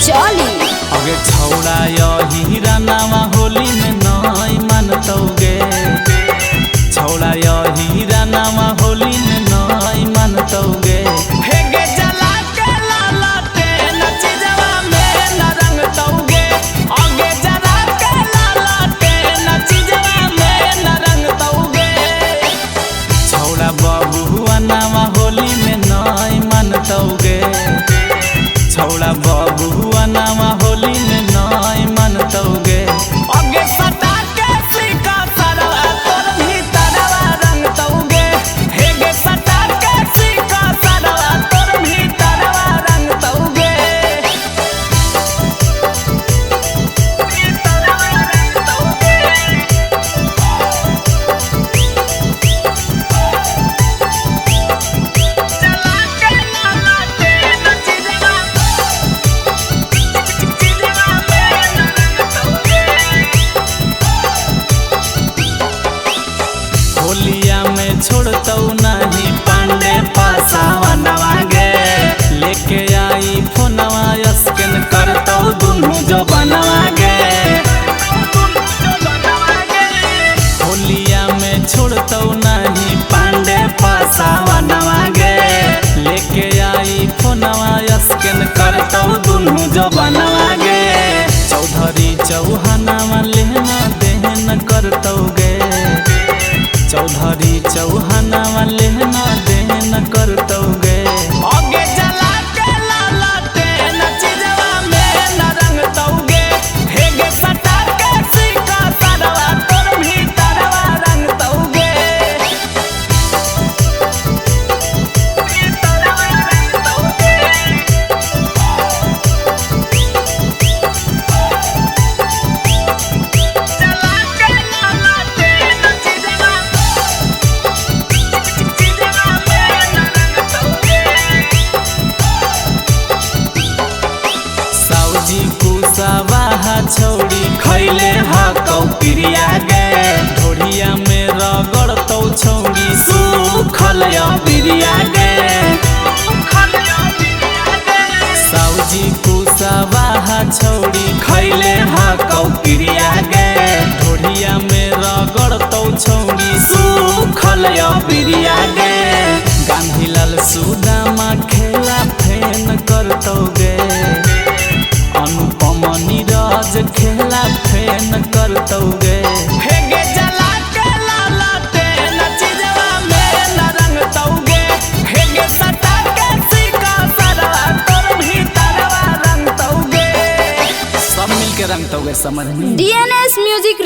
चली। अगे छौड़ा यही रानावा होली में नई मानतौगे। छौड़ा यही रानावा होली में नई मानतौगे। हेगे जला के लालटे नचिजवा में न रंगतौगे। अगे जला के लालटे नचिजवा में न रंगतौगे। छौड़ा बबुआ नावा होली में नई मानतौगे। छौड़ा बबुआ नावा होली में नई मानतौगे। अगे सटा के सिका सरवा तोर भीतरवा रंगतौगे। हेगे सटा के सिका सरवा तोर भीतरवा रंगतौगे। भीतरवा रंगतौगे। चला के लालटे नचिजवा होलिया में छोड़तौ नहीं पांडे पासावा नवागे। लेके आई फोनवा स्कैन करतौ दुनू जो बनवागे। होलिया में छोड़तौ नहीं पांडे पासावा नवागे। लेके आई फोनवा स्कैन करतौ दुनू जो बनवागे। चौधरी चौहानवा लेना देना करतौगे। चौधरी चौहानवा लेना देना करतौगे। अगे जला के लालटे नचिजवा में न रंगतौगे। हेगे सटा के सिका सरवा तोर भीतरवा रंगतौगे। भीतरवा रंगतौगे। चला के लालटे नचिजवा साउजी कुसावाहा छौड़ी खैले हकौ प्रिया गे। ढोढ़िया में रगड़तौ छौड़ी सुखल बिरिया गे। साउजी कुसावाहा छौड़ी खैले हकौ प्रिया गे। ढोढ़िया में रगड़तौ छौड़ी सुखल बिरिया गे। गांधीलाल सुदामा खेला फेन करतौगे। अनुपम नीरज खेला फेन करतौगे। हेगे जला के लालटे नचिजवा में न रंगतौगे। हेगे सटा के सिका सरवा तोर भीतरवा रंगतौगे। सब मिलके रंगतौगे समझ में। DNS music.